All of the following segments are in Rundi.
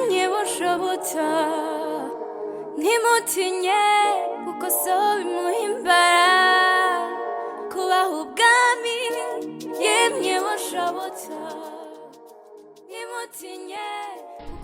Yemye bushobotsa ntimutinye kuko so bimuhimbara kubaha ubwami. Yemye bushobotsa ntimutinye.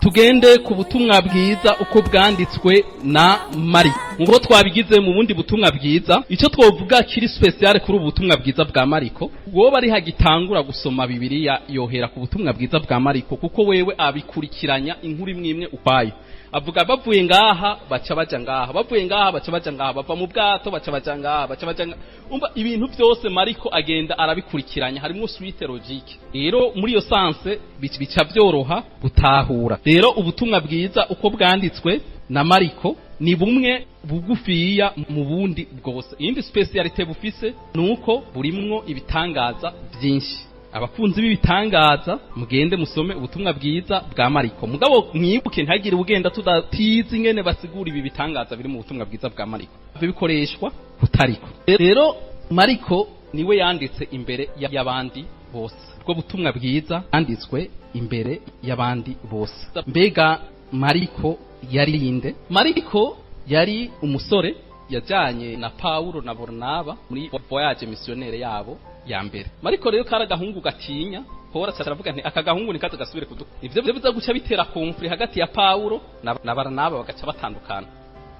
Tugende ku butumwa bwiza uko bwanditswe na Mariko, nk'uko twabigize mu bundi butumwa bwiza. Icyo twovuga kiri spécial kuri ubu butumwa bwiza bwa Mariko, wowe ari hagitangura gusoma Bibiliya yohera ku butumwa bwiza bwa Mariko, kuko wewe abikurikiranya inkuru imwe imwe ukwayo. Avuga bavuye ngaha baca baja ngaha, bavuye ngaha baca baja ngaha, bava mu bwato baca baja ngaha, baca baja ngaha. Umva, ibintu byose Mariko agenda arabikurikiranya, harimo suite logique. Rero muri iyo sens bica byoroha gutahura. Rero ubutumwa bwiza uko bwanditswe na Mariko ni bumwe bugufiya mu bundi bwose. Iyindi spécialité bufise nuko burimwo ibitangaza byinshi. Abakunzi b'ibitangaza, mugende musome ubutumwa bwiza bwa Mariko. Mugabo mwibuke, ntagire ugenda tudatizi ingene basigura ibi bitangaza biri mu butumwa bwiza bwa Mariko bikoreshwa kutariko. Rero Mariko niwe yanditse imbere y'abandi bose ubwo butumwa bwiza, yanditswe imbere y'abandi bose. Mbega Mariko yari inde? Mariko yari umusore yajyanye na Paulo na Barnaba muri voyage missionnaire yabo ya mbere. Mariko rero kari agahungu gatinya. Paul aravuga nti: "Aka gahungu nikaze gasubire kuduka." Ivyo biza guca bitera conflit hagati ya Paulo na Barnaba, bagaca batandukana.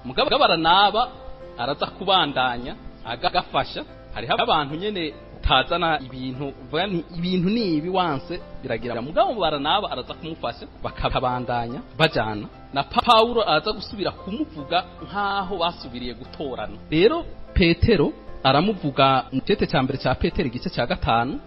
Mugabo Barnaba araza kubandanya agafasha. Hariho abantu nyene utazana ibintu uvuga nti ibintu ni ibi, wanse biragira. Mugabo Baranaba araza kumufasha, bakabandanya bajana. Na Paulo araza gusubira kumuvuga nk'aho basubiriye gutorana. Rero Petero aramuvuga mu cete cya mbere cya Petero, igice cya 5,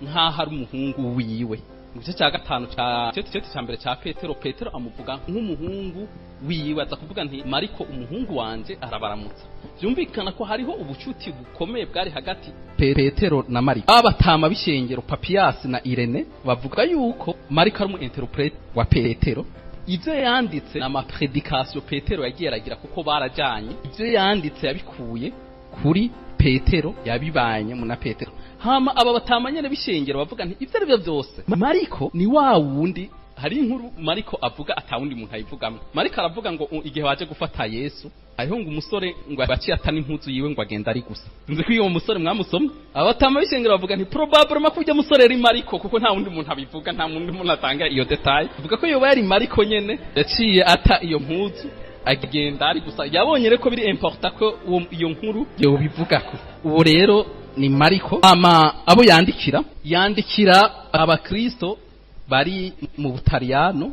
nk'aho ari umuhungu wiwe. Mu gice cya 5 cya cete cya mbere cya Petero, Petero amuvuga nk'umuhungu wiwe. Aza kuvuga nti: "Mariko umuhungu wanje arabaramutsa." Byumvikana ko hariho ubucuti bukomeye bwari hagati Petero na Mariko. Abatama b'ishengero Papiyasi na Irene bavuga yuko Mariko ari umu interprète wa Petero. Ibyo yanditse ni ama prédications Petero yagiye aragira, kuko barajyanye. Ibyo yanditse yabikuye kuri Petero, yabibanye mu na Petero. Hama aba batama nyene b'ishengero bavuga nti: "Ibyo ari byo byose, Mariko ni wa wundi." Hari inkuru Mariko avuga atawundi muntu ayivugamo. Mariko aravuga ngo igihe baje gufata Yesu, hariho ngo umusore ngo baciye atana impuzu yiwe, ngo agenda ari gusa. Nzi ko iyo musore mwamusomye. Abatama b'ishengero bavuga nti: "Probablement ko ujya musore ari Mariko, kuko nta wundi muntu abivuga, nta wundi muntu atanga iyo détail." Avuga ko yoba yari Mariko nyene yaciye ata iyo mpuzu agenda ari gusa. Yabonye rero ko biri important ko iyo nkuru yobivugako. Uwo rero ni Mariko. Ama abo yandikira, yandikira abakristo bari mu Butaliyano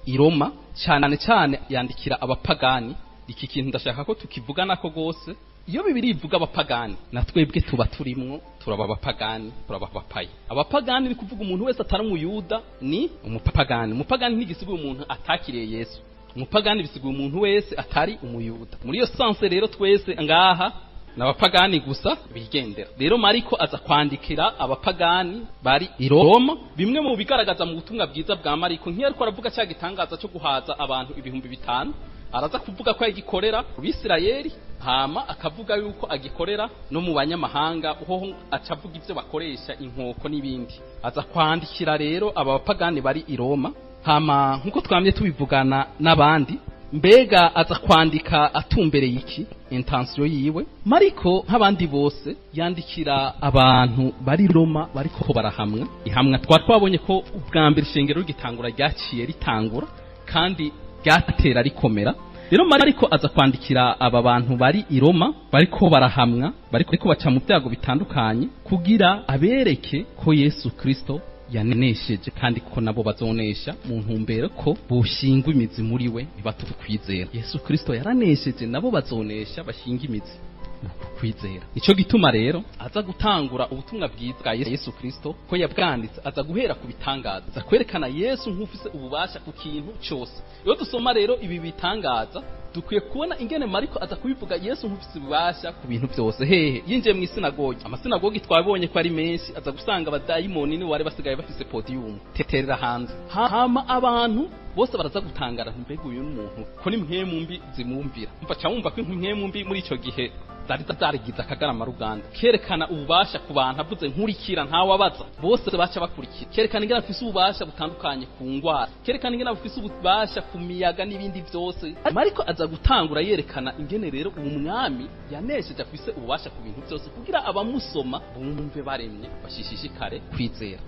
i Roma. Cyane cyane yandikira abapagani. Iki kintu ndashaka ko tukivuganako gose. Iyo Bibiri ivuga abapagani, na twebwe tuba turimwo, turaba abapagani, turaba abapayi. Abapagani ni kuvuga umuntu wese atari umuyuda ni umupagani. Umupagani ntigisiguye umuntu atakiriye Yesu. Umupagani bisiguye umuntu wese atari umuyuda. Muri iyo sens rero, twese ngaha n'abapagani gusa bigendera. Rero Mariko aza kwandikira abapagani bari i Roma. Bimwe mu bigaragaza mu butumwa bwiza bwa Mariko, nk'iyo ariko aravuga cya gitangaza cyo guhaza abantu 5000, araza kuvuga ko yagikorera mu Bisirayeli, hama akavuga yuko agikorera no mu banyamahanga, ho aca avuga ibyo bakoresha, inkoko n'ibindi. Aza kwandikira rero aba bapagani bari i Roma. Hama nkuko twamye tubivugana n'abandi, mbega aza kwandika atumbereye iki? Intention yiwe, Mariko nk'abandi bose, yandikira abantu bari Roma bariko barahamwa ihamwa. Twari twabonye ko ubwa mbere ishengero rigitangura ryaciye ritangura kandi ryatera rikomera. Rero Mariko aza kwandikira aba bantu bari i Roma bariko barahamwa, bariko baca mu byago bitandukanye, kugira abereke ko Yesu Kristo yanesheje kandi ko nabo bazonesha, mu ntumbero ko boshingwa imizi muri we, ntibatuke kwizera. Yesu Kristo yaranesheje, nabo bazonesha bashinga imizi mu kwizera. Nico gituma rero aza gutangura ubutumwa bwiza bwa Yesu Kristo ko yabwanditse, aza guhera ku bitangaza, aza kwerekana Yesu nk'ufise ububasha ku kintu cyose. Iyo dusoma rero ibi bitangaza, dukwiye kubona ingene Mariko aza kubivuga Yesu nk'ufise ububasha ku bintu byose. Hehe? Yinjiye mu isinagogi. Amasinagogi twabonye ko ari menshi. Aza gusanga abadayimoni nibo bari basigaye bafise podium, teterera hanze. Hama abantu bose baraza gutangara: "Mbega uyu n'umuntu ko ni mpwemu mbi zimwumvira?" Umva, ca wumva ko impwemu mbi muri ico gihe Zari zarigize akagarama ruganda. Kerekana ububasha ku bantu, avuze nkurikira ntawabaza, bose baca bakurikira. Kerekana ingene afise ububasha butandukanye ku ngwara, kerekana ingene afise ububasha ku miyaga n'ibindi byose. Mariko aza gutangura yerekana ingene rero uwo mwami yanesheje, afise ububasha ku bintu byose, kugira abamusoma bumve baremye, bashishikare kwizera.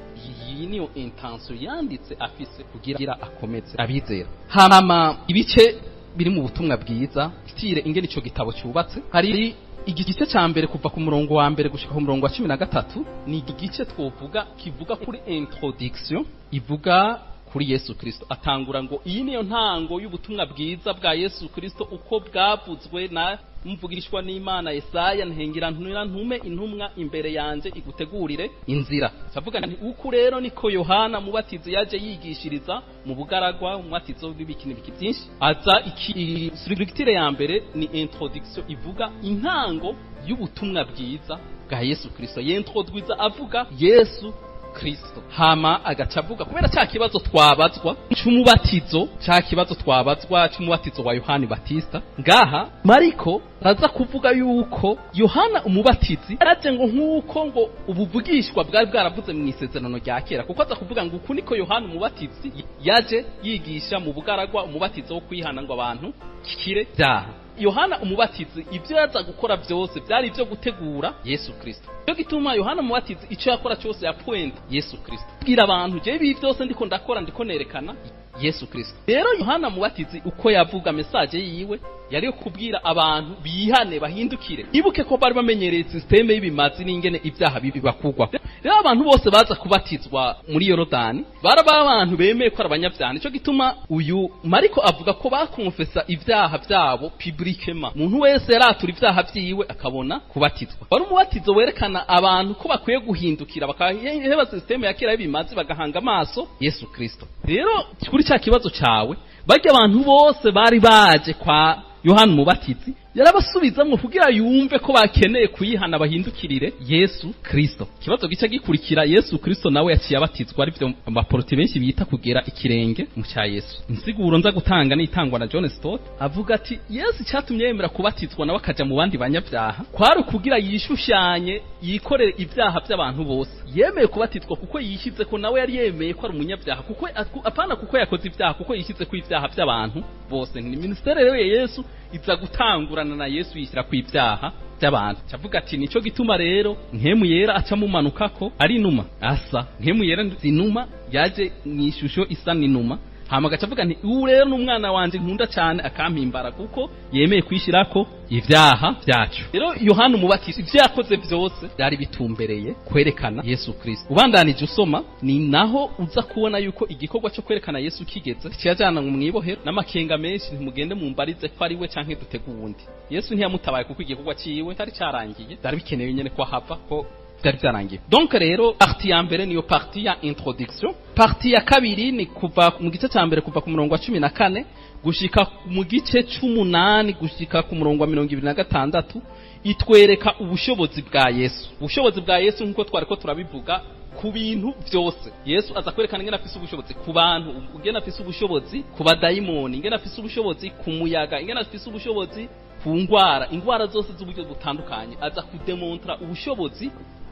Iyi niyo intention yanditse afise kugira akomeze abizera. Hama ibice biri mu butumwa bwiza, tire ingene ico gitabo cyubatse, hari igice ca mbere kuva ku murongo wa mbere gushika ku murongo wa 13. Ni igice twovuga kivuga kuri introduction, ivuga kuri Yesu Kristo. Atangura ngo iyi niyo ntango y'ubutumwa bwiza bwa Yesu Kristo uko bwavuzwe na mvugishwa n'Imana Yesaya: ntengira ntumira ntume intumwa imbere yanje igutegurire inzira. Ndavuga nti uku rero niko Yohana Mubatizi yaje yigishiriza mu bugaragwa, umubatizo w'ibiki n'ibiki byinshi. Aza iki structure ya mbere ni introduction ivuga intango y'ubutumwa bwiza bwa Yesu Kristo. Yintroduiza avuga Yesu Kristo, hama agaca avuga kubera cya kibazo twabazwa c'umubatizo, cya kibazo twabazwa c'umubatizo wa Yohani Batista. Ngaha Mariko aza kuvuga yuko Yohana Umubatizi yaraje ngo nk'uko ngo ubuvugishwa bwari bwaravuze mu isezerano rya kera, kuko aza kuvuga ngo uku niko Yohana Umubatizi yaje yigisha mu bugaragwa umubatizo wo kwihana ngo abantu kikire byaha. Yohana Umubatizi ibyo yaza gukora byose byari ibyo gutegura Yesu Kristo. Cyo gituma Yohana Umubatizi icyo yakora cyose yapointa Yesu Kristo, bwira abantu je ibi byose ndiko ndakora, ndiko nerekana Yesu Kristo. Rero Yohana Umubatizi uko yavuga, message yiwe yari yo kubwira abantu bihane, bahindukire. Ibuke ko bari bamenyereye système y'ibimazi n'ingene ibyaha bibi bakugwa. Rero abantu bose baza kubatizwa muri Yorodani baraba abantu bemeye ko ari abanyabyaha. Nico gituma uyu Mariko avuga ko bakonfesa ibyaha byabo publiquement. Umuntu wese yaratura ibyaha vyiwe akabona kubatizwa. Wari umubatizo werekana abantu ko bakwiye guhindukira, bakaheba système ya kera y'ibimazi, bagahanga amaso Yesu Kristo. Rero kuri cya kibazo cawe, barya abantu bose bari baje kwa Yohana Umubatizi, yarabasubizamwo kugira yumve ko bakeneye kuyihana, bahindukirire Yesu Kristo. Ikibazo gica gikurikira, Yesu Kristo nawe yaciye abatizwa, arivyo abaporoti benshi bita kugera ikirenge mu cya Yesu. Insiguro nza gutanga n'itangwa na John Stott, avuga ati Yesu icyatumye yemera kubatizwa nawe akaja mu bandi banyabyaha kwari ukugira yishushanye, yikorere ibyaha by'abantu bose. Yemeye kubatizwa kuko yishyize ko nawe yari yemeye ko ari umunyabyaha, kuko apana kuko yakoze ibyaha, kuko yishyize ko ibyaha by'abantu bose. Ni ministère rero ya Yesu iza gutangurana na Yesu yishyira ku ibyaha by'abantu. Cavuga ati nico gituma rero Mpwemu Yera aca mumanukako ari inuma, asa Mpwemu Yera inuma yaje mu ishusho isa n'inuma. Hama agaca avuga nti ubu rero ni umwana wanje nkunda cyane, akampimbara kuko yemeye kwishyirako ibyaha byacu. Rero Yohana Umubatizi ibyo yakoze byose byari bitumbereye kwerekana Yesu Kristo. Ubandanije usoma, ni naho uza kubona yuko igikorwa cyo kwerekana Yesu kigeze kiyajyana mu mwibohero n'amakenga menshi: ntimugende mumbarize ko ari we canke dutega uwundi? Yesu ntiyamutabaye kuko igikorwa ciwe cyari cyarangiye, byari bikenewe nyene ko ahava ko byari byarangiye. Donc rero partie ya mbere niyo partie ya introduction. Partie ya kabiri ni kuva mu gice cya mbere, kuva ku murongo wa 14 gushika mu gice c'umunani, gushika ku murongo wa 26, itwereka ubushobozi bwa Yesu. Ubushobozi bwa Yesu nk'uko twariko turabivuga ku bintu byose. Yesu aza kwerekana ingene afise ubushobozi ku bantu, ingene afise ubushobozi ku badayimoni, ingene afise ubushobozi ku muyaga, ingene afise ubushobozi ku ngwara, ingwara zose z'uburyo butandukanye. Aza kudemontra ubushobozi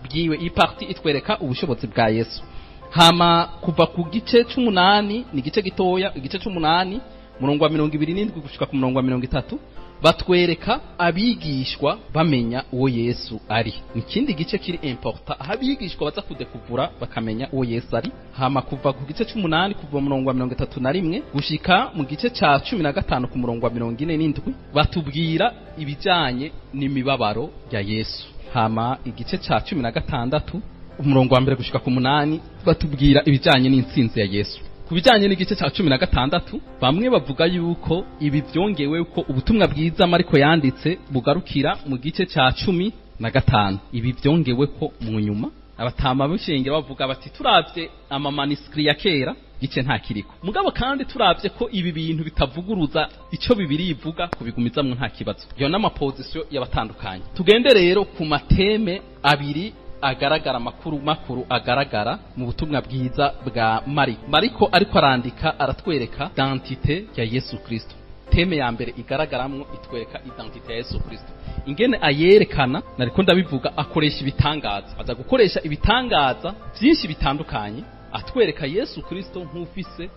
bwiwe. Iyi partie itwereka ubushobozi bwa Yesu. Hama kuva ku gice c'umunani, ni igice gitoya, igice c'umunani murongo wa 27 gushika ku murongo wa 30, batwereka abigishwa bamenya uwo Yesu ari. Ni ikindi gice kiri important, aho abigishwa baza kudekuvura bakamenya uwo Yesu ari. Hama kuva ku gice c'umunani, kuva murongo wa 31 gushika mu gice ca 15 ku murongo wa 47, batubwira ibijanye n'imibabaro ya Yesu. Hama igice ca 16, umurongo wa 1 gushika ku 8, batubwira ibijanye n'intsinzi ya Yesu. Ku bijanye n'igice ca 16, bamwe bavuga yuko ibi vyongewe ko ubutumwa bwiza Mariko yanditse bugarukira mu gice ca 15. Ibi vyongewe ko mu nyuma. Abatama b'ishengero bavuga bati turavye amamanuscrits ya kera, gice nta kiriko. Mugabo kandi turavye ko ibi bintu bitavuguruza ico Bibiri ivuga, kubigumizamwo nta kibazo. Iyo n'amaposition y'abatandukanye. Tugende rero ku mathèmes abiri agaragara, makuru makuru agaragara mu butumwa bwiza bwa Mariko. Mariko ariko arandika aratwereka identité ya Yesu Kristo. Thème ya mbere igaragaramwo itwereka identité ya Yesu Kristo. Ingene ayerekana, nariko ndabivuga, akoresha ibitangaza, aza gukoresha ibitangaza byinshi bitandukanye atwereka Yesu Kristo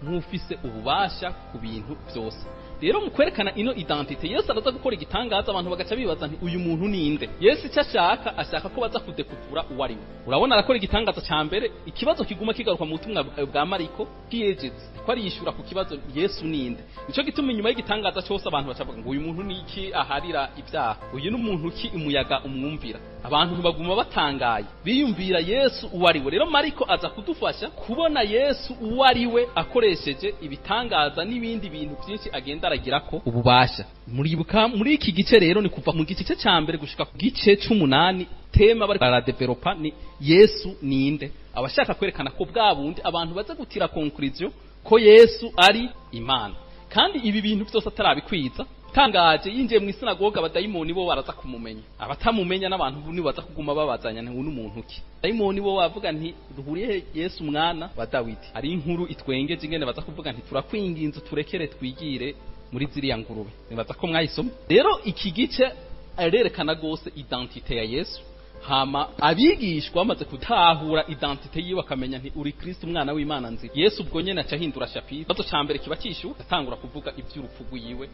nk'ufise ububasha ku bintu byose. Rero mu kwerekana ino identité, Yesu araza gukora igitangaza, abantu bagaca bibaza nti: "Uyu muntu ninde?" Yesu icyo ashaka ko baza kudekuvura uwo ari we. Urabona arakora igitangaza ca mbere, ikibazo kiguma kigaruka mu butumwa bwa Mariko kiyejetse ko ariyishura ku kibazo: Yesu ninde? Nico gituma inyuma y'igitangaza cyose abantu bacavuga ngo: "Uyu muntu ni iki aharira ibyaha? Uyu ni umuntu ki umuyaga umwumvira?" Abantu baguma batangaye, biyumvira Yesu uwo ari we. Rero Mariko aza kudufasha kubona Yesu uwo ari we akoresheje ibitangaza n'ibindi bintu byinshi agenda aragira ko ububasha. Muribuka muri iki gice rero, ni kuva mu gice cya mbere gushika ku gice c'umunani, thème bari baradevelopa ni Yesu ninde. Abashaka kwerekana ko bwa bundi abantu baza gutira conclusion ko Yesu ari Imana, kandi ibi bintu byose atarabikwiza tangaje. Yinjiye mu isinagoga, abadayimoni bo baraza kumumenya, abatamumenya n'abantu ni baza kuguma babazanya nti: "N'umuntu ki?" Dayimoni bo bavuga nti: "Duhuriye he, Yesu mwana wa Dawidi?" Ari inkuru itwengeje ingene baza kuvuga nti: "Turakwinginze, turekere twigire muri ziriya ngurube." Nibaza ko mwayisoma. Rero iki gice arerekana gose identité ya Yesu. Hama abigishwa bamaze gutahura identité yiwe, bakamenya nti: "Uri Kristo, umwana w'Imana nzi." Yesu ubwo nyene aca ahindura chapitre, ikibazo ca mbere kiba cishuwe, atangura kuvuga ivy'urupfu rwiwe,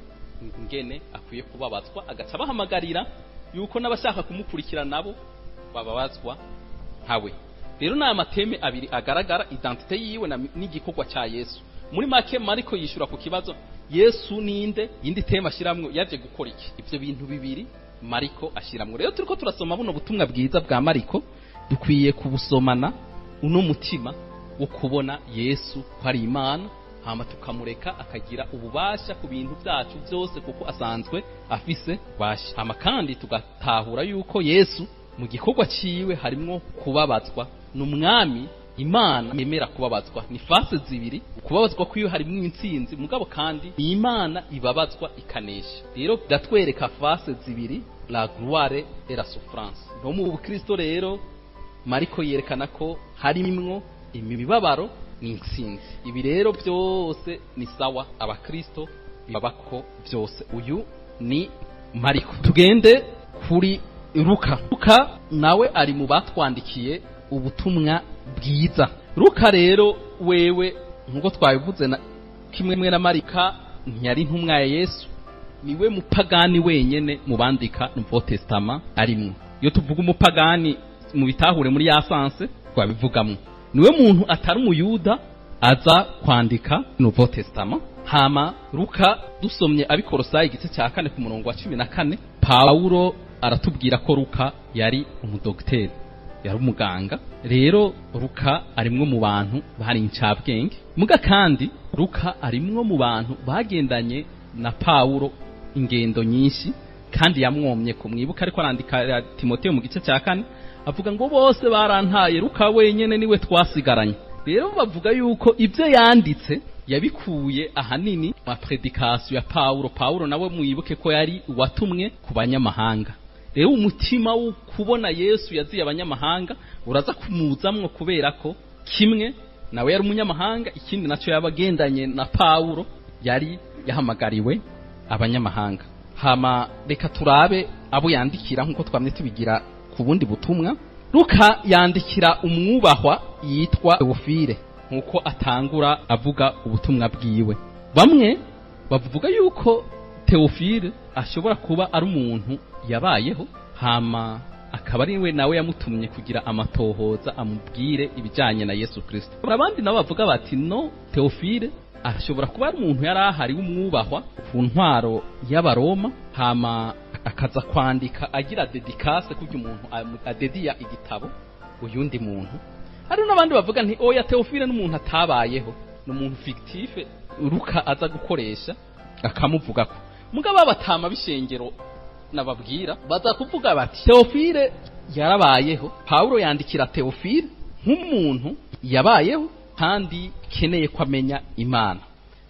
ngene akwiye kubabazwa, agaca abahamagarira yuko n'abashaka kumukurikira nabo bababazwa nkawe. Rero ni ama thèmes abiri agaragara: identité yiwe n'igikorwa ca Yesu. Muri make, Mariko yishura ku kibazo Yesu ninde, yindi thème ashiramwo yaje gukora iki. Ivyo bintu bibiri Mariko ashiramwo. Rero turiko turasoma buno butumwa bwiza bwa Mariko, dukwiye kubusomana uno mutima wo kubona Yesu ko ari Imana, hama tukamureka akagira ububasha ku bintu byacu byose, kuko asanzwe afise ububasha. Hama kandi tugatahura yuko Yesu mu gikorwa ciwe harimwo kubabazwa, ni umwami Imana yemera kubabazwa. Ni faces zibiri: kubabazwa kwiwe harimwo intsinzi, mugabo kandi ni Imana ibabazwa ikanesha. Rero biratwereka faces zibiri, la gloire et la souffrance. No mu bukristo rero, Mariko yerekana ko harimwo imibabaro n'intsinzi. Ibi rero byose ni sawa, abakristo babako byose. Uyu ni Mariko. Tugende kuri Luka. Luka nawe ari mu batwandikiye ubutumwa bwiza. Luka rero wewe, nkuko twabivuze na kimwe na Marika, ntiyari intumwa ya Yesu, niwe mupagani wenyene mu bandika Nouveau Testament arimwo. Iyo tuvuga umupagani, mu bitahure muri ya sens twabivugamwo, niwe muntu atari umuyuda aza kwandika Nouveau Testament. Hama Luka, dusomye Abikorosayi igice cya 4 ku murongo wa 14, Pawulo aratubwira ko Luka yari umudogiteri, yari umuganga. Rero Luka arimwo mu bantu bari incabwenge, muga kandi Luka arimwo mu bantu bagendanye na Pawulo ingendo nyinshi, kandi yamwomye ko. Mwibuka ariko arandika Timoteyo mu gice cya 4, avuga ngo: "Bose barantaye, Luka wenyene niwe twasigaranye." Rero bavuga yuko ibyo yanditse yabikuye ahanini ma prédication ya Paulo. Paulo nawe mwibuke ko yari uwatumwe ku banyamahanga. Rero umutima wo kubona Yesu yaziye abanyamahanga uraza kumuzamwo, kubera ko kimwe nawe yari umunyamahanga, ikindi nacyo yabagendanye na Paulo, yari yahamagariwe abanyamahanga. Hama reka turabe abo yandikira, nk'uko twamye tubigira ku bundi butumwa. Luka yandikira umwubahwa yitwa Teofile, nk'uko atangura avuga ubutumwa bwiwe. Bamwe bavuga yuko Teofile ashobora kuba ari umuntu yabayeho, hama akaba ari we nawe yamutumye kugira amatohoza amubwire ibijyanye na Yesu Kristo. Abandi nabo bavuga bati: "No, Teofile ashobora kuba ari umuntu yari ahari w'umwubahwa ku ntwaro y'Abaroma, hama akaza kwandika agira dédicace, kugira umuntu adediya igitabo uyundi muntu." Hari n'abandi bavuga nti: "Oya, Teofile n'umuntu atabayeho, ni umuntu fictif Luka aza gukoresha akamuvugako." Mugabo abatama b'ishengero nababwira baza kuvuga bati: "Teofile yarabayeho. Pawulo yandikira Teofile nk'umuntu yabayeho kandi keneye ko amenya Imana."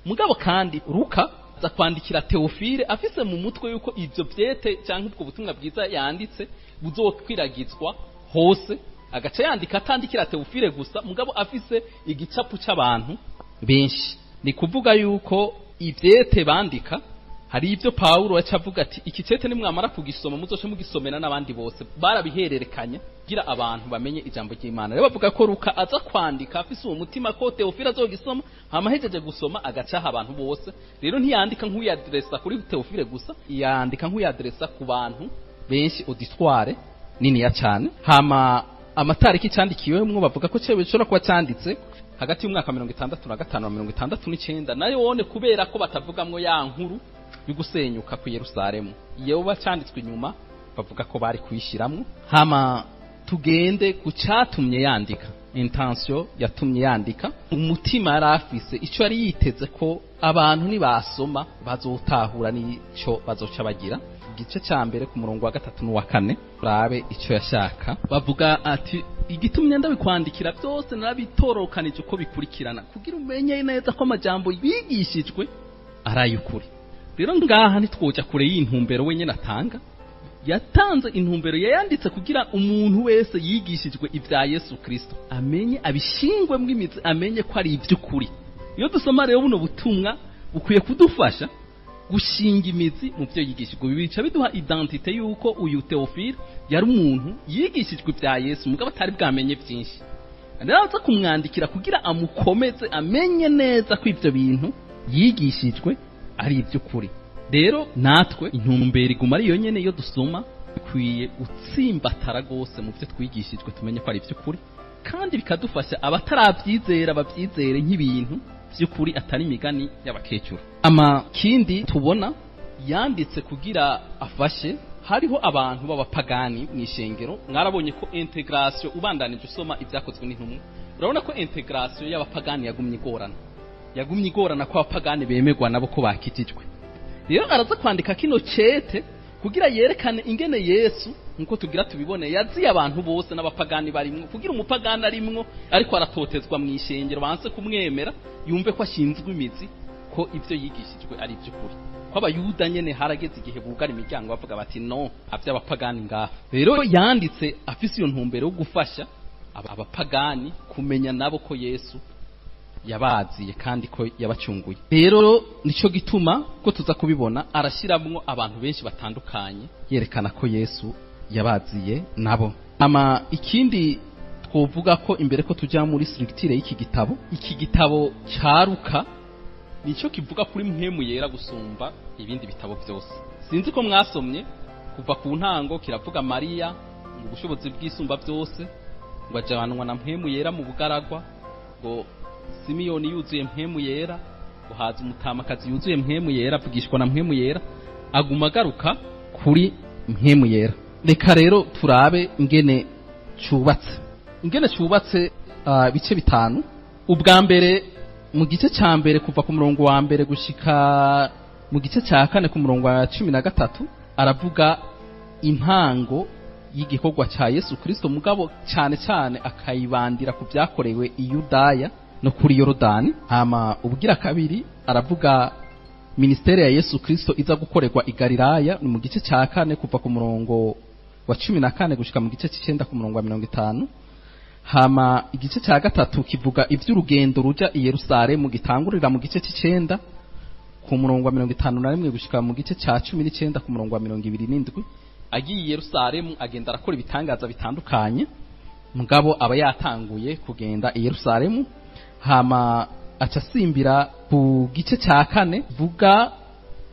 Mugabo kandi Luka aza kwandikira Teofile afise mu mutwe yuko ivyo vyete cyangwa ubwo butumwa bwiza yanditse buzokwiragizwa hose, agaca yandika atandikira Teofile gusa, mugabo afise igicapu c'abantu benshi. Ni kuvuga yuko ivyete bandika Hari ibyo Pawulo yaca avuga ati iki cete nimwamara kugisoma muzoce mugisomera n'abandi bose, barabihererekanya kugira abantu bamenye ijambo ry'Imana. Rero bavuga ko Luka aza kwandika afise uwo mutima ko Teofilo azogisoma, hama ahejeje gusoma agacaha abantu bose. Rero ntiyandika nk'uyadresa kuri Teofile gusa, yandika nk'uyadresa ku bantu benshi, auditoire niniya cyane. Hama amatariki cyandikiwemwo bavuga ko cewe bishobora kuba cyanditse hagati y'umwaka 65 na 69, nayo wone kubera ko batavugamwo ya nkuru y'ugusenyuka ku Yerusalemu, yoba cyanditswe inyuma bavuga ko bari kuyishiramwo. Hama tugende ku cyatumye yandika, intention yatumye yandika, umutima yari afise, icyo yari yiteze ko abantu nibasoma bazotahura n'ico bazoca bagira. Igice cya mbere ku murongo wa 3 n'uwa 4, urabe icyo yashaka. Bavuga ati igitumye ndabikwandikira byose narabitorokanije uko bikurikirana, kugira umenye neza ko amajambo bigishijwe ari ay'ukuri. Rero ngaha ntitwoja kure y'intumbero wenyine atanga. Yatanze intumbero yayanditse kugira umuntu wese yigishijwe ibya Yesu Kristo amenye, abishingwemwo imizi, amenye ko ari iby'ukuri. Iyo dusoma rero buno butumwa bukwiye kudufasha gushinga imizi mu byo yigishijwe. Bica biduha identité y'uko uyu Teofile yari umuntu yigishijwe ibya Yesu mugabo atari bwamenye byinshi. Rero aza kumwandikira kugira amukomeze amenye neza ko ibyo bintu yigishijwe ari iby'ukuri. Rero natwe intumbero iguma ari yo nyene, iyo dusoma bikwiye gutsimbatara rwose mu byo twigishijwe, tumenye ko ari iby'ukuri, kandi bikadufasha abatarabyizera babyizere nk'ibintu by'ukuri, atari imigani y'abakecuru. Ama kindi tubona yanditse kugira afashe, hariho abantu b'abapagani mu ishengero. Mwarabonye ko intégration, ubandanije usoma ibyakozwe n'intumwa, urabona ko intégration y'abapagani yagumye igorana ko abapagani bemerwa nabo ko bakijijwe. Rero araza kwandika kino cete kugira yerekane ingene Yesu, nkuko tugira tubibone, yaziye abantu bose n'abapagani barimwo, kugira umupagani arimwo ariko aratotezwa mu ishengero banse kumwemera, yumve ko ashinzwe imizi, ko ibyo yigishijwe ari iby'ukuri. Ko abayuda nyene harageze igihe bugara imiryango bavuga bati no, aby'abapagani ngaha. Rero yanditse afise iyo ntumbero yo gufasha abapagani kumenya nabo ko Yesu yabaziye kandi ko yabacunguye. Rero nico gituma ko tuza kubibona arashiramwo abantu benshi batandukanye, yerekana ko Yesu yabaziye nabo. Ama ikindi twovuga ko imbere ko tujya muri structure y'iki gitabo, iki gitabo ca Luka nico kivuga kuri Mpwemu Yera gusumba ibindi bitabo byose. Sinzi ko mwasomye kuva ku ntango, kiravuga Mariya ngo ubushobozi bw'isumba byose, ngo ajanwa na Mpwemu Yera mu bugaragwa, ngo Simiyoni yuzuye Mpwemu Yera, ngo haza umutamakazi yuzuye Mpwemu Yera avugishwa na Mpwemu Yera, aguma agaruka kuri Mpwemu Yera. Reka rero turabe ingene cubatse, bice bitanu. Ubwa mbere, mu gice ca mbere kuva ku murongo wa mbere gushika mu gice ca kane ku murongo wa 13, aravuga intango y'igikorwa ca Yesu Kristo, mugabo cyane cyane akayibandira ku byakorewe i Yudaya no kuri Yorodani. Hama ubugira kabiri aravuga ministère ya Yesu Kristo iza gukorerwa i Galilaya, ni mu gice ca kane kuva ku murongo wa 14 gushika mu gice c'icenda ku murongo wa 50. Hama igice cya gatatu kivuga iby'urugendo ruja i Yerusalemu, gitangurira mu gice c'icenda ku murongo wa 51 gushika mu gice ca 19 ku murongo wa 27. Agiye i Yerusalemu agenda arakora ibitangaza bitandukanye, mugabo aba yatanguye kugenda i Yerusalemu. Hama aca asimbira ku gice cya kane vuga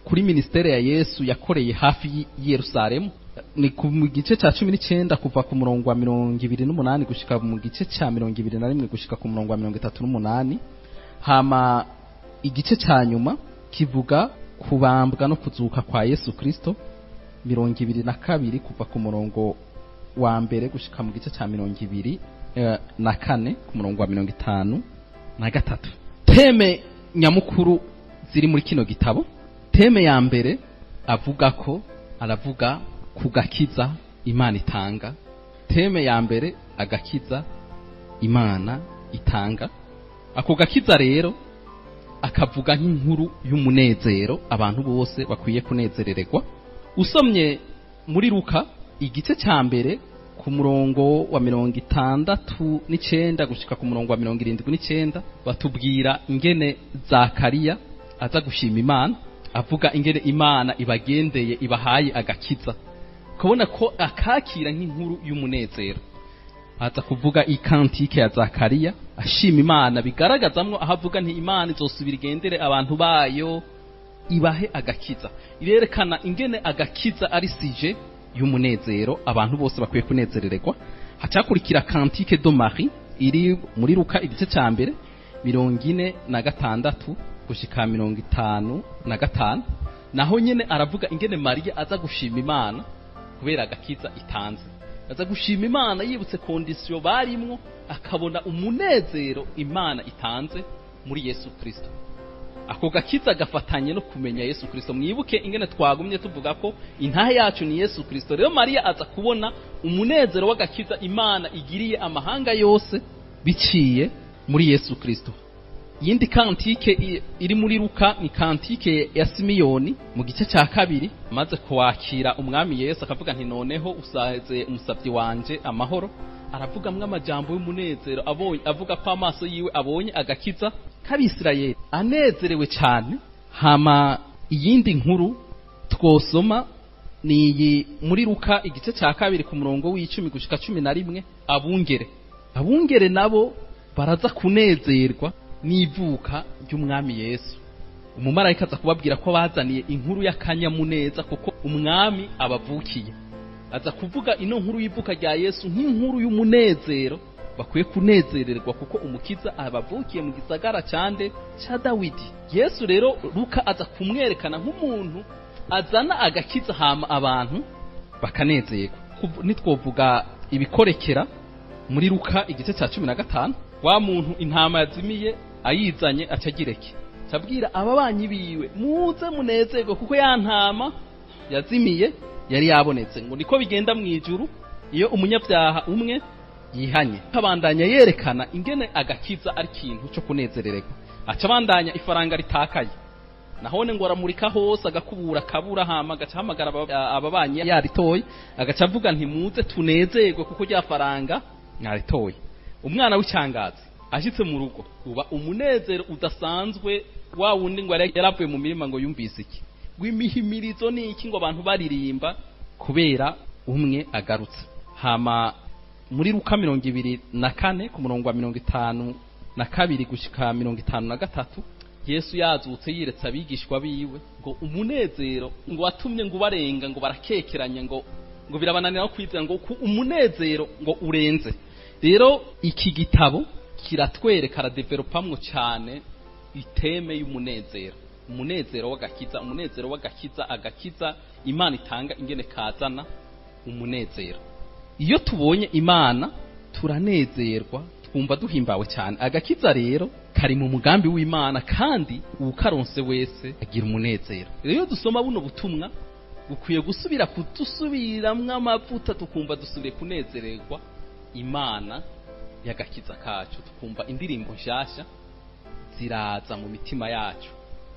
kuri ministère ya Yesu yakoreye hafi y'i Yerusalemu, ni ku mu gice cya 19 kuva ku murongo wa 28 gushika mu gice cya 21 gushika ku murongo wa 38. Hama igice cya nyuma kivuga kubambwa no kuzuka kwa Yesu Kristo, 22 kuva ku murongo wa mbere gushika mu gice cya 24 ku murongo wa 53. Thème nyamukuru ziri muri kino gitabo, thème ya mbere avuga ko aravuga ku gakiza Imana itanga. Thème ya mbere, agakiza Imana itanga. Ako gakiza rero akavuga nk'inkuru y'umunezero abantu bose bakwiye kunezerererwa. Usomye muri Luka igice cya mbere ku murongo wa 69 gushika ku murongo wa 79, batubwira ingene Zakariya aza gushima Imana. Avuga ingene Imana ibagendeye, ibahaye agakiza, ukabona ko akakira nk'inkuru y'umunezero. Aza kuvuga i cantique ya Zakariya, ashima Imana, bigaragazamwo aho avuga nti Imana izosubira igendere abantu bayo, ibahe agakiza. Irerekana ingene agakiza ari sujet y'umunezero, abantu bose bakwiye kunezerererwa. Hacakurikira cantique de Marie iri muri Luka igice ca mbere, 46 gushika 55. Naho nyene aravuga ingene Mariya aza gushima Imana kubera agakiza itanze. Aza gushima Imana yibutse condition barimwo, akabona umunezero Imana itanze muri Yesu Kristo. Ako gakiza gafatanye no kumenya Yesu Kristo. Mwibuke ingene twagumye tuvuga ko intahe yacu ni Yesu Kristo. Rero Mariya aza kubona umunezero w'agakiza Imana igiriye amahanga yose biciye muri Yesu Kristo. Yindi cantique iri muri Luka ni cantique ya Simiyoni mu gice cya kabiri, maze kwakira Umwami Yesu akavuga nti: "Noneho usaze umusabyi wanje amahoro." Aravugamwo amajambo y'umunezero, abonye, avuga ko amaso yiwe abonye agakiza k'Abisirayeli, anezerewe cyane. Hama iyindi nkuru twosoma ni iyi muri Luka igice cya kabiri, ku murongo w'10 gushika 11. Abungere nabo baraza kunezerwa n'ivuka ry'Umwami Yesu. Umumarayika aza kubabwira ko bazaniye inkuru y'akanyamuneza kuko Umwami abavukiye. Aza kuvuga ino nkuru y'ivuka rya Yesu nk'inkuru y'umunezero, bakwiye kunezererwa kuko Umukiza abavukiye mu gisagara cyande cya Dawidi. Yesu rero, Luka aza kumwerekana nk'umuntu azana agakiza, hama abantu bakanezerwa. Nitwovuga ibikorekera muri Luka igice cya 15, wa muntu intama yazimiye ayizanye, acagireke cabwira ababanyi biwe: "Muze munezerwe kuko ya ntama yazimiye yari yabonetse." Ngo niko bigenda mu ijuru iyo umunyabyaha umwe yihanye. Abandanya yerekana ingene agakiza ari ikintu cyo kunezerererwa. Aca abandanya ifaranga ritakaye, nahone ngo aramurika hose, agakubura, akabura, hama agaca ahamagara ababanyi yaritoye, agaca avuga nti: "Muze tunezerwe kuko rya faranga mwaritoye." Umwana w'icangazi ashitse mu rugo, uba umunezero udasanzwe. Wa wundi ngo yaravuye mu mirima, ngo yumvise iki, ngo imihimirizo ni iki, ngo abantu baririmba kubera umwe agarutse. Hama muri Luka 24, ku murongo wa 52 gushika 53, Yesu yazutse yiretse abigishwa biwe, ngo umunezero ngo watumye ngo ubarenga, ngo barakekeranya, ngo birabananira kwizera, ngo umunezero ngo urenze. Rero iki gitabo kiratwereka, aradevelopamwo cyane i thème y'umunezero, umunezero w'agakiza, umunezero w'agakiza, agakiza Imana itanga ingene kazana umunezero. Iyo tubonye Imana turanezerwa, twumva duhimbawe cyane. Agakiza rero kari mu mugambi w'Imana, kandi uwukaronse wese agira umunezero. Rero iyo dusoma buno butumwa, bukwiye gusubira kudusubiramwo amavuta, tukumva dusubiye kunezererwa Imana y'agakiza kacu, tukumva indirimbo nshasha ziraza mu mitima yacu.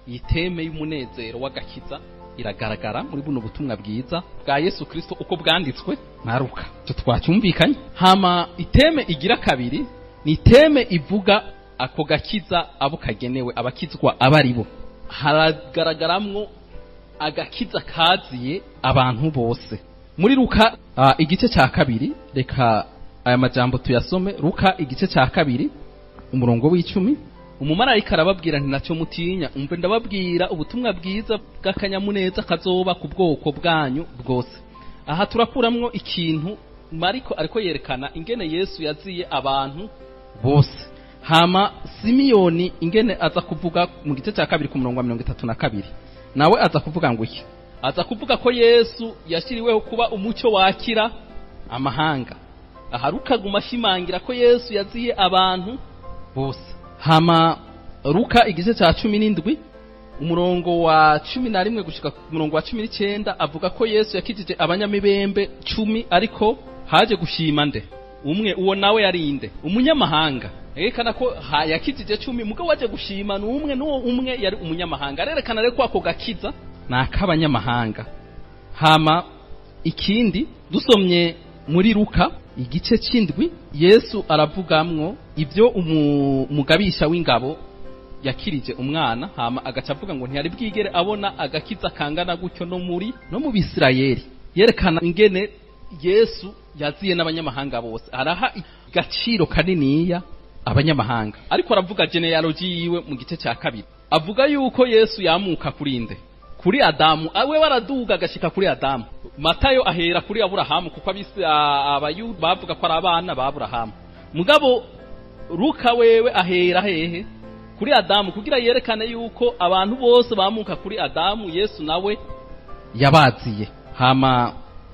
Iyi thème y'umunezero w'agakiza iragaragara muri buno butumwa bwiza bwa Yesu Kristo uko bwanditswe na Luka. Icyo twacyumvikanye. Hama i thème igira kabiri ni thème ivuga ako gakiza abo kagenewe, abakizwa aba ari bo. Haragaragaramwo agakiza kaziye abantu bose muri Luka igice cya kabiri. Reka aya majambo tuyasome. Luka igice cya kabiri, umurongo w'10. Umumarayika arababwira nti: "Nacyo mutinya, umve ndababwira ubutumwa bwiza bw'akanyamuneza kazoba ku bwoko bwanyu bwose." Aha turakuramwo ikintu. Mariko ariko yerekana ingene Yesu yaziye abantu bose. Hama Simiyoni ingene aza kuvuga mu gice cya kabiri, ku murongo wa 32, nawe aza kuvuga ngo iki? Aza kuvuga ko Yesu yashyiriweho kuba umucyo wakira amahanga. Aha rukaguma ashimangira ko Yesu yaziye abantu bose. Hama Luka igice cya 17, umurongo wa 11 gushika ku murongo wa 19, avuga ko Yesu yakijije abanyamibembe 10, ariko haje gushima nde? Umwe. Uwo nawe yarinde? Umunyamahanga. Yerekana ko yakijije 10, mugabo waje gushima ni umwe, n'uwo umwe yari umunyamahanga. Arerekana rero ko ako gakiza ni ak'abanyamahanga. Hama ikindi dusomye muri Luka igice c'indwi, Yesu aravugamwo ibyo umugabisha w'ingabo Yakirije umwana, hama agaca avuga ngo ntiyari bwigere abona agakiza kangana gutyo no muri no mu Bisirayeli. Yerekana ingene Yesu yaziye n'abanyamahanga bose, araha igaciro kaniniya abanyamahanga. Ariko aravuga genealogy yiwe mu gice cya kabiri, avuga yuko Yesu yamuka kuri nde? Kuri Adamu. Awe baraduga agashika kuri Adamu. Matayo ahera kuri Aburahamu, kuko abisi Abayuda bavuga ko ari abana ba Aburahamu. Mugabo Luka wewe ahera hehe? Kuri Adamu, kugira yerekane yuko abantu bose bamuka kuri Adamu, Yesu nawe yabaziye. Hama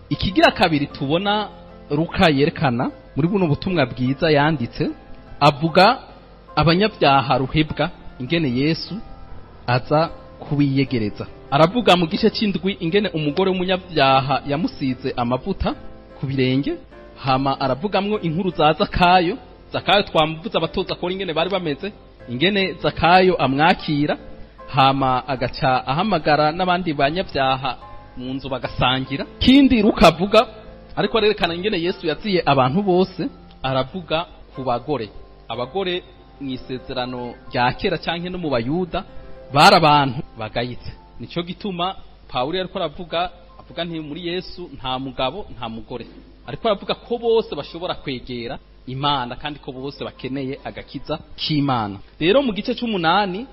ikigira kabiri tubona Luka yerekana muri buno butumwa bwiza yanditse, avuga abanyabyaha ruhebwa, ingene Yesu aza kubiyegereza. Aravuga mu gice c'indwi ingene umugore w'umunyabyaha yamusize amavuta ku birenge. Hama aravugamwo inkuru za Zakayo. Zakayo twamuvuze, abatoza kora ingene bari bameze, ingene Zakayo amwakira, hama agaca ahamagara n'abandi banyabyaha mu nzu bagasangira. Kindi rukavuga, ariko arerekana ingene Yesu yaziye abantu bose, aravuga ku bagore. Abagore mu isezerano rya kera canke no mu Bayuda bari abantu bagayitse. Nico gituma Pawulo yariko aravuga, avuga nti muri Yesu nta mugabo nta mugore, ariko aravuga ko bose bashobora kwegera Imana kandi ko bose bakeneye agakiza k'Imana. Rero mu gice c'umunani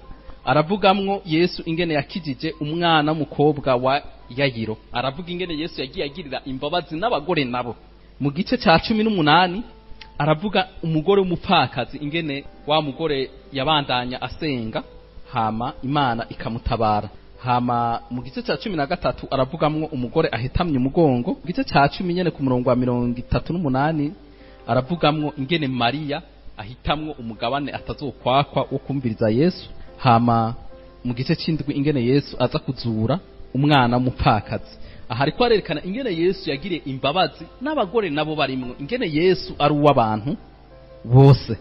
aravugamwo Yesu ingene yakijije umwana w'umukobwa wa Yayiro. Aravuga ingene Yesu yagiye agirira imbabazi n'abagore nabo. Mu gice ca 18 aravuga umugore w'umupfakazi, ingene wa mugore yabandanya asenga hama Imana ikamutabara. Hama mu gice ca 13 aravugamwo umugore ahetamye umugongo. Mu gice ca 10 nyene, ku murongo wa 38, aravugamwo ingene Mariya ahitamwo umugabane atazokwakwa wo kumviriza Yesu. Hama mu gice c'indwi ingene Yesu aza kuzura umwana w'umupfakazi. Aha ariko arerekana ingene Yesu yagiriye imbabazi n'abagore nabo barimwo, ingene Yesu ari uw'abantu bose.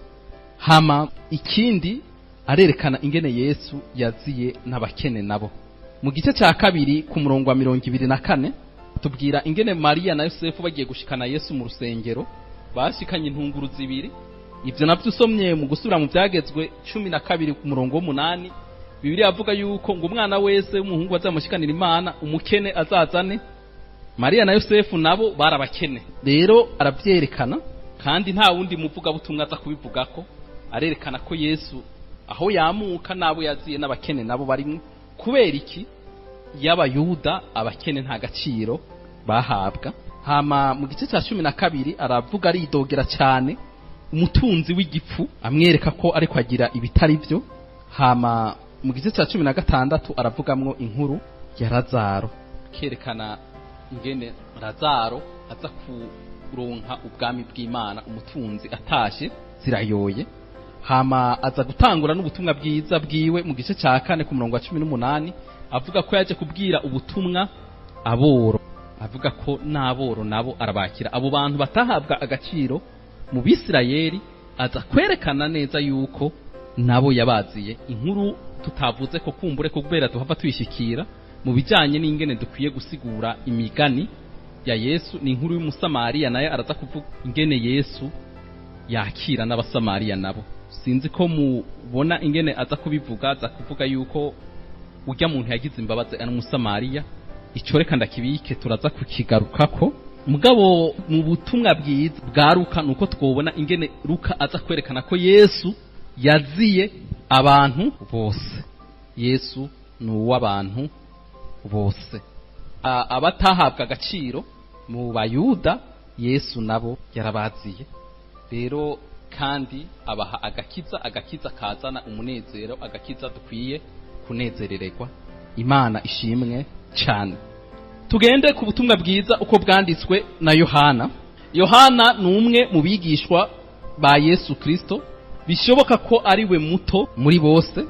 Hama ikindi arerekana ingene Yesu yaziye n'abakene nabo. Mu gice cya kabiri, ku murongo wa 24, tubwira ingene Mariya na Yosefu bagiye gushikana Yesu mu rusengero, bashikanye intunguru zibiri. Ibyo navyo usomye mu Gusubira mu Byagezwe 12 ku murongo w'umunani, Bibiliya avuga yuko ngo umwana wese w'umuhungu azamushikanira Imana, umukene azazane. Mariya na Yosefu nabo barabakene. Rero arabyerekana, kandi nta wundi muvugabutumwa aza kubivugako. Arerekana ko Yesu aho yamuka n'abo yaziye n'abakene nabo barimwo. Kubera iki? Y'Abayuda abakene nta gaciro bahabwa. Hama mu gice cya 12 aravuga, aridogera cyane umutunzi w'igipfu, amwereka ko ariko agira ibitari byo. Hama mu gice cya 16 aravugamwo inkuru ya Lazaro, kerekana ingene Lazaro aza kuronka ubwami bw'Imana, umutunzi atashe zirayoye. Hama aza gutangura n'ubutumwa bwiza bwiwe mu gice cya kane, ku murongo wa 18, avuga ko yaje kubwira ubutumwa aboro, avuga ko n'aboro nabo arabakira, abo bantu batahabwa agaciro mu Bisirayeli. Aza kwerekana neza yuko nabo yabaziye. Inkuru tutavuze ko kumbure ko kubera duhava tuyishikira mu bijyanye n'ingene dukwiye gusigura imigani ya Yesu, ni inkuru y'Umusamariya. Nayo araza kuvuga ingene Yesu yakira n'Abasamariya nabo. Sinzi ko mubona ingene aza kubivuga. Aza kuvuga yuko ujya muntu yagize imbabazi ari Umusamariya. Icyo reka ndakibike, turaza kukigarukako. Mugabo mu butumwa bwiza bwa Luka nuko twobona ingene Luka aza kwerekana ko Yesu yaziye abantu bose. Yesu ni uw'abantu bose. Abatahabwa agaciro mu Bayuda, Yesu nabo yarabaziye. Rero kandi abaha agakiza, agakiza kazana umunezero, agakiza dukwiye kunezerererwa. Imana ishimwe cyane. Tugende ku butumwa bwiza uko bwanditswe na Yohana. Yohana ni umwe mu bigishwa ba Yesu Kristo, bishoboka ko ari we muto muri bose.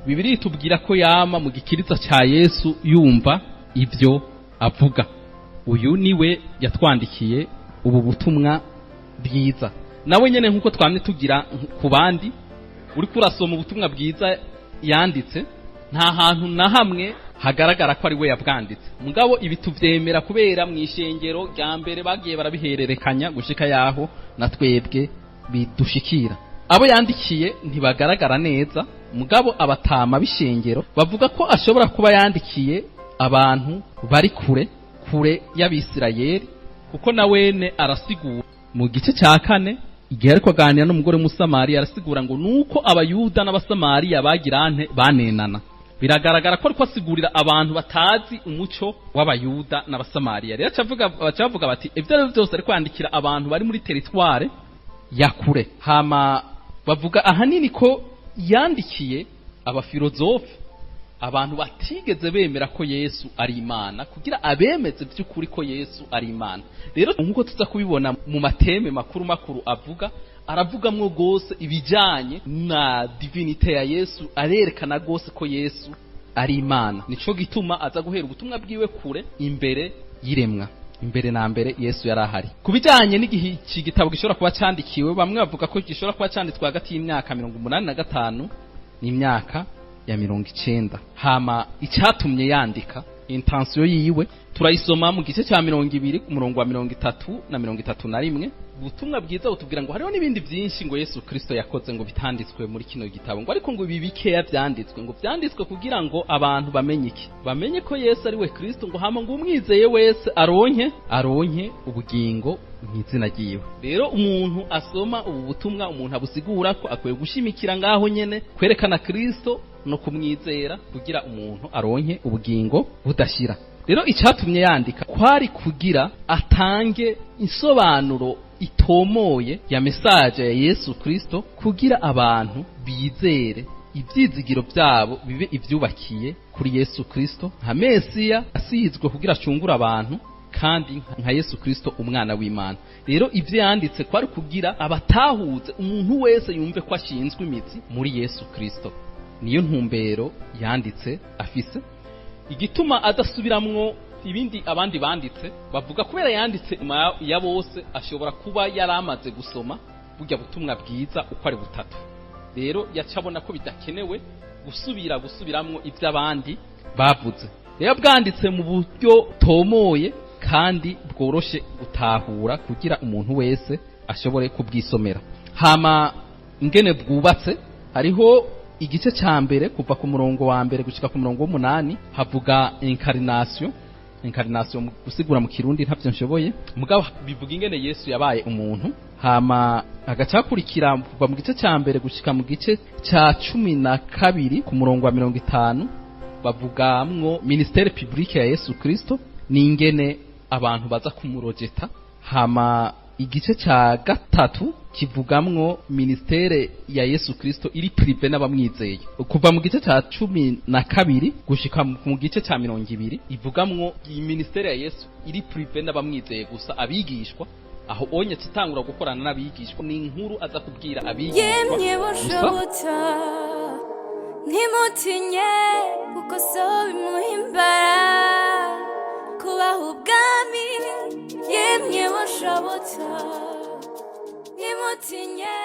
Bibiliya itubwira ko yama mu gikiriza cya Yesu yumva ibyo avuga. Uyu niwe yatwandikiye ubu butumwa bwiza. Nawe nyene, nk'uko twamye tugira ku bandi, uriko urasoma ubutumwa bwiza yanditse, nta hantu na hamwe hagaragara ko ari we yabwanditse. Mugabo ibi tuvyemera kubera mu ishengero rya mbere bagiye barabihererekanya gushika yaho na twebwe bidushikira. Abo yandikiye ntibagaragara neza. Mugabo abatama b'ishengero bavuga ko ashobora kuba yandikiye abantu bari kure kure y'Abisirayeli, kuko na wene arasigura mu gice cya 4, igihe ariko aganira n'umugore w'Umusamariya, arasigura ngo nuko Abayuda n'Abasamariya bagirante banenana. Biragaragara ko ariko asigurira abantu batazi umuco w'Abayuda n'Abasamariya. Rero aca bavuga bati ibyo ari byo byose ariko yandikira abantu bari muri territoire ya kure. Hama bavuga ahanini ko yandikiye abafilozofe, abantu batigeze bemera ko Yesu ari Imana, kugira abemeze by'ukuri ko Yesu ari Imana. Rero nk'uko tuza kubibona mu ma thèmes makuru makuru avuga, aravugamwo rwose ibijanye na divinité ya Yesu, arerekana rwose ko Yesu ari Imana. Nico gituma aza guhera ubutumwa bwiwe kure imbere y'iremwa, imbere na mbere Yesu yari ahari. Ku bijyanye n'igihe iki gitabo gishobora kuba cyandikiwe, bamwe bavuga ko gishobora kuba cyanditswe hagati y'imyaka 85 n'imyaka ya 90. Hama icyatumye yandika, intention yiwe, turayisoma mu gice cya 20 ku murongo wa 30 na 31. Ubutumwa bwiza butubwira ngo hariho n'ibindi byinshi ngo Yesu Kristo yakoze ngo bitanditswe muri kino gitabo, ngo ariko ngo ibi bikeya vyanditswe, ngo vyanditswe kugira ngo abantu bamenye iki? Bamenye ko Yesu ari we Kristo, ngo hama ngo umwizeye wese aronke ubugingo mu izina ryiwe. Rero umuntu asoma ubu butumwa, umuntu abusigura ko akwiye gushimikira ngaho nyene kwerekana Kristo no kumwizera kugira umuntu aronke ubugingo budashira. Rero icyatumye yandika kwari kugira atange insobanuro itomoye ya message ya Yesu Kristo, kugira abantu bizere, ibyizigiro byabo bibe ibyubakiye kuri Yesu Kristo nka Mesiya asizwe kugira acungure abantu, kandi nka Yesu Kristo umwana w'Imana. Rero ibyo yanditse kwari kugira abatahuze, umuntu wese yumve ko ashinzwe imizi muri Yesu Kristo. Niyo ntumbero yanditse afise. Igituma adasubiramwo ibindi abandi banditse, bavuga kubera yanditse nyuma ya bose, ashobora kuba yari amaze gusoma burya butumwa bwiza uko ari butatu. Rero yaca abona ko bidakenewe gusubira gusubiramwo ibyo abandi bavuze. Rero bwanditse mu buryo tomoye kandi bworoshe gutahura, kugira umuntu wese ashobore kubwisomera. Hama ingene bwubatse, hariho igice ca mbere kuva ku murongo wa 1 gushika ku murongo w'8, havuga incarnation. Incarnation mu gusigura mu Kirundi ntavyo nshoboye, mugabo bivuga ingene Yesu yabaye umuntu. Hama agacakurikira kuva mu gice ca 1 gushika mu gice ca 12 ku murongo wa 50, bavugamwo ministère publique ya Yesu Kristo n'ingene abantu baza kumurojeta. Hama igice ca 3 kivugamwo ministère ya Yesu Kristo iri privé n'abamwizeye. Kuva mu gice ca 12 gushika mu gice ca 20, ivugamwo iyi ministère ya Yesu iri privé n'abamwizeye gusa, abigishwa. Aho onye tutangura gukorana n'abigishwa, ni inkuru aza kubwira abigishwa Yemwe gusa. Boshobota, ntimutinye, kuko so bimuhimbara kubaha ubwami. Yemwe boshobota, ntimutinye.